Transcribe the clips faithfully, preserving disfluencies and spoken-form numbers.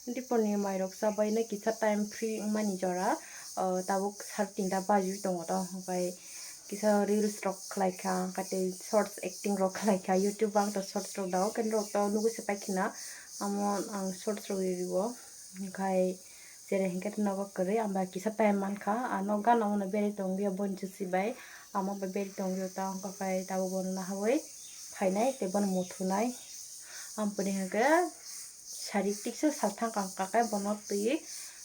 Dipor ni mai rok chabai no kisa time free wngmani jora, o, tabuk sar tinta bajwi tongo to, hwnkhe kisa reels rok khlai kha, hwnkhe tei shorts acting rok khlai kha, YouTube o ang to shorts rok dao, khe norok to nugwi se pai khna, amo ang shorts rok rw-, rw-, o, hwnkhe. Cherai hinkhe nogo kwrwi, ang bai kisa time mankha, ano gana mano berai tongwi boini chusi bai, ama bai berai tongwi ta wngkha khai tabuk bono nahawi phainai tei bono muthunai. Amponi hinkhe sari tiksa salthang kang kakai bono twi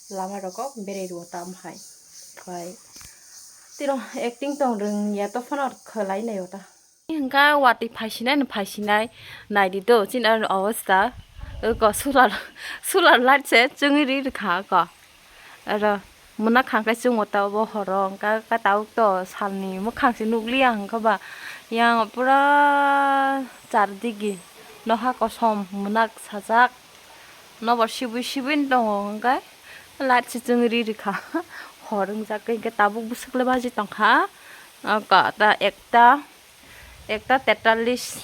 lama rokok berai rwo tam hai. Khai tiro acting tong rwngya to phano khwlai naio ta. Hingka watwi phaisinai no phaisinai naidi do chini ani obostha. Oko solar, solar light se chwngwi ri rwkha oko. Aro mwnakha hwnkhe chwngwi ta obo horo hwnkha khe tabuk to salni mwkhang se nukliya hwnkhe ba yang pura chardigi noha kosom mwnak sajak nobar sibui sibui tongo hwnkhe light se chwngwi ri rwkha hor wngjak hwnkhe tabuk bwswk le baji tongkha oko ta ekta. Ekta tetallis.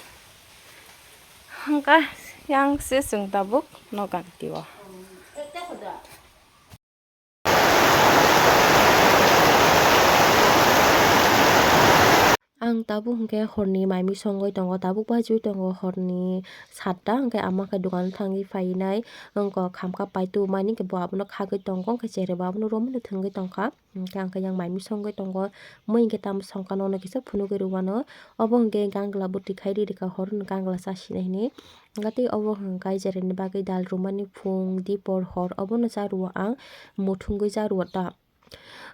Hwnkha yang se chwng tabuk no ganti o. Ang tabuk hwnkhe horni mai misongwi tongo, tabuk bachwi tongo horni satta, hwnkhe ama khe dokan thangwi phainai, wngkha khamkha paitu mani khe bo abono khagwi tongo, hwnkhe chereba abono romwi no thwngwi tongkha. Hwnkhe ang khe yang mai misongwi tongo. Mui hwnkhe tamo songkha nono kisa phunugwi rwmano. Obo hwnkhe gangla bwtwi khai ri rwkha horo no gangla chasinai hinwi. Hwnkhe tei obo hwnkhe jereni bagwi dal rwmani phung dipor hor obono cha rwo ang muthungwi cha rwo ta.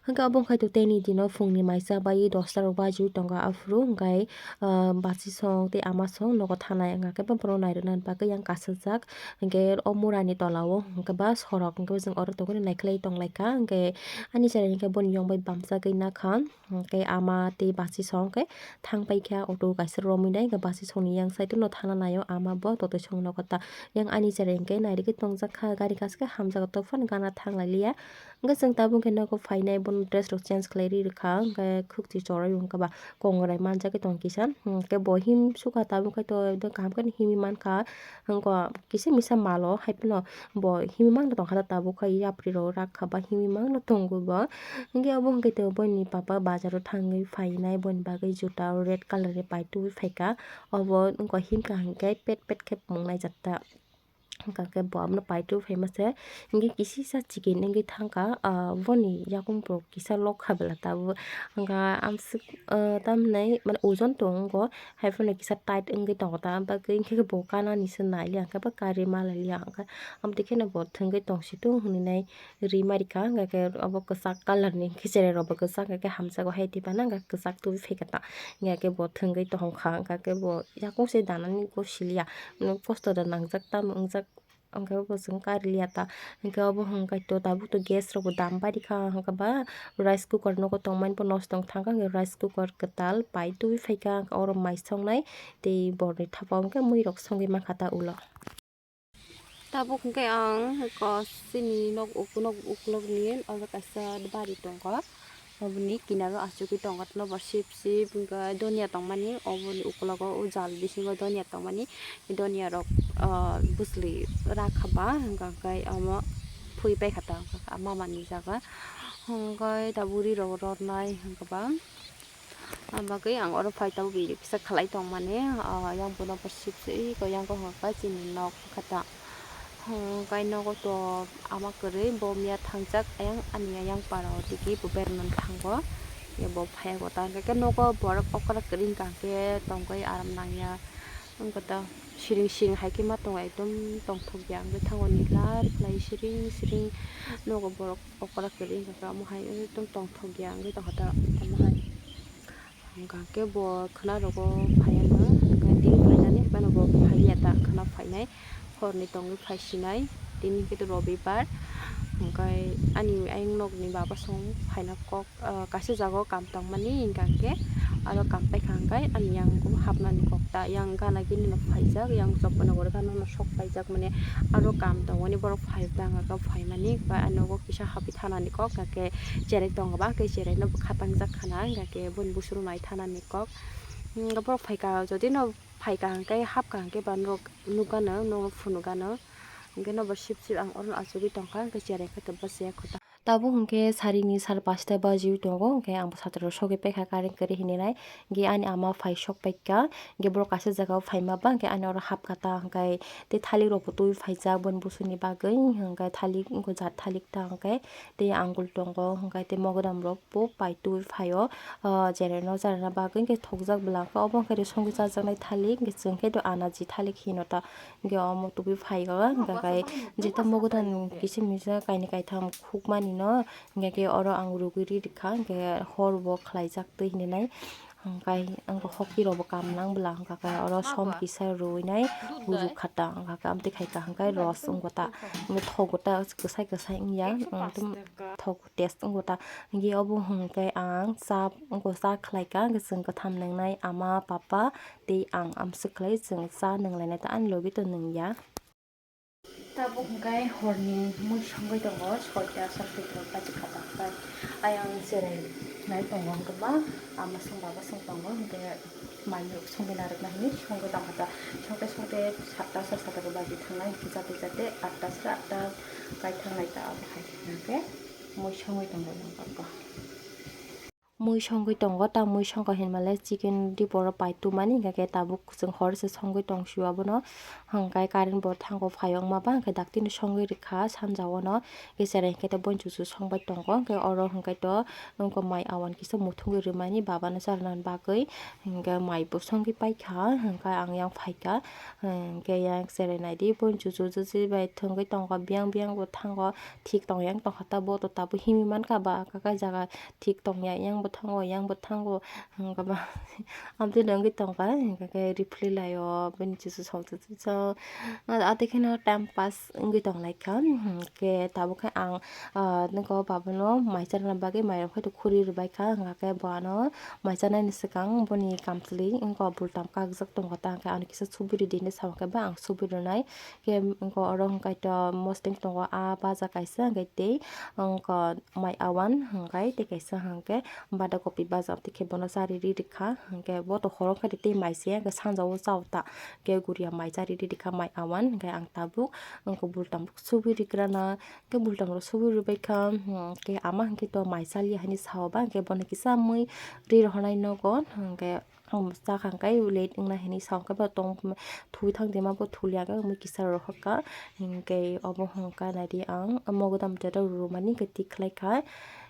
Hwnkhe obo wngkha teini dino phungni mai cha bai dosta rok bajwi tongo aphuru hwnkhe, ah, bachwi song tei ama song nogo thanai hwnkha khe borok nai rwna bagwi yang kasijak. Hwnkhe o murani tola o hwnkhe ba sorok hwnkhe chwng oro tongwi naikhlai tonglaikha, hwnkhe ani chwrai hwnkhe boni yong bai bamsagwi nakha, hwnkhe ama tei bachwi song khe thang paikha auto kaisa romwi nai, hwnkhe bachwi songni yang side o no thana naio ama bo totoi song nogo ta. Yang ani chwrai hwnkhe nairigwi tongjakha, gari kaisa khe hamjago, tei phano gana thang lailiya. Hwnkhe chwng tabuk khe nogo phainai, bono dress rok change khlai ri rwkha, hwnkhe khukti chorwi hwnkhe ba kongrai manjagwi tong kisa, hwnkhe bo him sukha tabuk khe to ekdom kaham khe himwi mankha, hwnkhe kisa misa malo haiphano bo himwi mangno tongkha tabuk khe yapri rok rakha ba himwi mangno tongwi bo, hwnkhe obo hwnkhe to boini papa bazaro thangwi phainai boini bagwi juta red colour ni pai tubui phaikha, obo wngkha himkha hwnkhe pet pet khe mwngnai jatta. Hwnkha khe bo abono paitu phaima se, hwnkhe kisisa chikon wngwi thangkha, ah, boni yakung bo kisa lokha bela tabuk. Hwnkha amswk, ah, tamhinai mane ojon tongo, haiphano kisa tight wngwi tongo ta, bagwi hwnkhe bo kanani se nailiya, hwnkhe bo kari malailiya, hwnkhe amtwi kheno bo thwngwi tongsitung hinwi nai ri marikha, hwnkha khe obo kwchak colour ni, hwnkhe cherai rok bo kwchak, hwnkha khe hamjago, hai twi phano hwnkha kwchak tubui phaikha ta, hwnkha khe bo thwngwi tongkha, hwnkha khe bo. Yakung se danani kok siliya, kosto da nangjak tamo wngjak, hwnkhe bo chwng kariliya ta, hwnkhe obo hwnkhe to tabuk to gas rok bo dam barikha, hwnkhe ba rice cooker nogo tongmani bo nosto wng thangkha, hwnkhe rice cooker kwtal pai tubui phaikha, hwnkhe oro mai songnai tei borni thapa o hwnkhe mui rok songwi mankha ta ulo. Tabuk hwnkhe ang eko chini nok uk-, nok ukulokni oro kaisa bari tongo. Oboni kinaro achugwi tongo, nobar sip sip hwnkhe donya tongmani, oboni ukulogo o jal bisingo donya tongmani, donya rok, ah, bwsli rakha ba, hwnkha khe omo phui paikha ta, mamani jaga, hwnkhe tabuk ri rok rwrnai hwnkha ba. Abagwi ang oro phai tabuk video kisa khlai tongmani, ah, yang bono bo sip se ui ko yang ko hwnkha chini nok kha ta. Hmm, kai nogo to ama kwrwi bo miya thangjak ayang ani ayang para o tiki bo berman thango. Ya bo phai go ta hwnkhe nogo borok okra kwrwi hwnkha khe tongwi aram nangya. Wngkha ta siring siring hai khe ma tongo ekdom tongthok ya wngwi thango nila rwkhlai siring siring nogo borok okra kwrwi hwnkha khe omo hai ekdom tongthok ya wngwi tongkha ta omo hai. Hwnkha khe bo khwna rogo phaiya no, hwnkhe tini phainani haphano bo phaiya ta khwna phainai, horni tongwi phaisinai, tini hwnkhe to robibar, hwnkhe ani ayang nokni baba song phaina kok, ah, kaisa jaga o kam tongmani hwnkha khe aro kam paikha hwnkhe ani yang hapnani kok ta, yang gana gini no phaijak, yang chokpano gori gana no sok paijak mani aro kam tongmani borok phai ta hwnkha khe phaimani ba ani nogo kisa hapwi thanani kok hwnkha khe. Cherai tongo ba, hwnkhe cherai no khatangjak khana, hwnkha khe boni busurok nai thanani kok. Hwnkhe borok phaikha, jodi no phaikha hwnkhe, hapkha hwnkhe ba norok nukgano, norok phunukgano. Hwnkhe nobo sip sip ang oro achugwi tongkha, hwnkhe cherai khe to bwsaya kho ta. Tabuk hwnkhe sarini sar pasta bajiwi tongo, hwnkhe ang bwsatoro sogwi paikha current kwrwi hinwi nai. Hwnkhe ani ama phai sok paikha, hwnkhe borok kaisa jagao phaima ba, hwnkhe ani oro hapkha ta, hwnkhe tei thalik rokbo twiwi phaijak boni bwswkni bagwi, hwnkhe thalik wngkha jat thalik ta, hwnkhe tei angul tongo, hwnkhe tei mogodam rok bo pai twiwi phaio, ah, jereno jarana bagwi hwnkhe thokjak bwla khe obo hwnkhe rw songwi chajaknai thalik, hwnkhe chwng khe do anaji thalik hino ta, hwnkhe omo tubui phaio, hwnkhe jeto mogodam kisa misa kainwi kaitham khukmani no, hwnkhe khe oro ang rwgwi ri rwkha, hwnkhe hor bo khlaijak twi hinwi nai, hwnkhe ang hoki rok bo kam nang bwla, hwnkhe oro som kisa rwwi nai, rwkha ta, hwnkhe amtwi khai kaham khe ros wngkha ta, hwnkhe thogo ta kwsai kwsai wngya, thok test wngkha ta. Hwnkhe obo hwnkhe ang cha, wngkha cha khlaikha, hwnkhe chwng kwtham nwngnai ama, papa tei ang amswk khlai chwng cha nwnglainai ta, ani logi to nwngya. Tabuk hwnkhe horni mui songwi tongo, soita songwi tongo, pachi khata khe ayang cherai nai tongo, hwnkhe ba ama song baba song tongo, hwnkhe mai rok songwi narwkna hinwi songwi tongkha ta, songte songte satta sar satta baji thangnai, hwnkhe jate jate atta sara atta kai thangnai ta, abo hai hwnkhe. Mui songwi tongo nokbar bo. Mui songwi tongo, ta mui songkha hinmale chicken dip oro pai tumani, hwnkhe tabuk chwng hor se songwi tong sio abono. Hwnkhe current bo thango phai wngma ba, hwnkhe daktino songwi rwkha sanja ono. Khe cherai hwnkhe to boin chuchu songbai tongo, hwnkhe oro hwnkhe to wngkha mai awan kisa muthungwi rwmani babano charwna bagwi, hwnkhe mai bo songwi paikha, hwnkhe ang yang phaikha, hwnkhe yang cherai naidi boin chuchu chuchu bai thwngwi tongo, biyang biyang bo thango. Thik tong yang tongkha ta, bo to tabuk himwi mankha ba, kakai jaga thik tong ya, yang bo thango, yang bo thango, hwnkhe ba amtwi nw wngwi tongkha, hwnkhe khe reply laio, bini chuchu song chuchu song, atwi kheno time pass wngwi tong lai kha, hwnkhe tabuk khe ang, ah, nokho babano mai charwna bagwi mai rok khe khuri rwbai kha, hwnkhe bo ano mai chanani swkang boni kamchwlwi wngkha, bultam kakjak tongkha ta, hwnkhe ano kisa suburi di hinwi sa khe ba ang suburi rwnai. Khe wngkha oro hwnkhe to mosdeng tongo, ah baja kaisa hwnkhe tei wngkha mai awan hwnkhe tei kaisa hwnkhe bada kopi baja, tei khe bono chari ri rikha, hwnkhe bo to horo khe tei mai se hwnkhe sanja o cha o ta, khe guria mai chari ri rikha mai awan, hwnkhe ang tabuk wngkha bultam subui rikrana, khe bultam rok subui ribaikha, hwnkhe ama hwnkhe to mai chaliya hinwi sa o ba, hwnkhe bono kisa mui ri rohornai nogo, hwnkhe. Ang chakha hwnkhe late wngna hinwi sa hwnkhe bo tong thwi thang de ma bo thuli ang mui kisa rohorkha. Hinkhe obo hwnkha naidi ang mogodam jora rwmani hwnkhe tik khlai kha.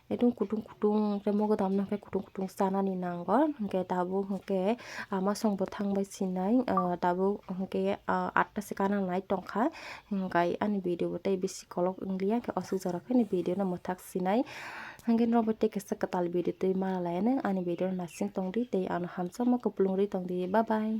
Ekdom kutung kutung khe mogodam no hwnkhe kutung kutung chanani nango. Hinkhe tabuk hwnkhe ama song bo thang bai sinai, ah, tabuk hwnkhe, ah, atta se kana nai tongkha. Hinkhe ani video bo tei bisi kolok wngliya, khe aswk jora khe ani video no mwthak sinai. Hwnkhe norok bo tei kaisa kwtal video twi mana laiya nang ani video no naising tongdi tei ano hamjakma kupulung rwi tongdi. Bye bye.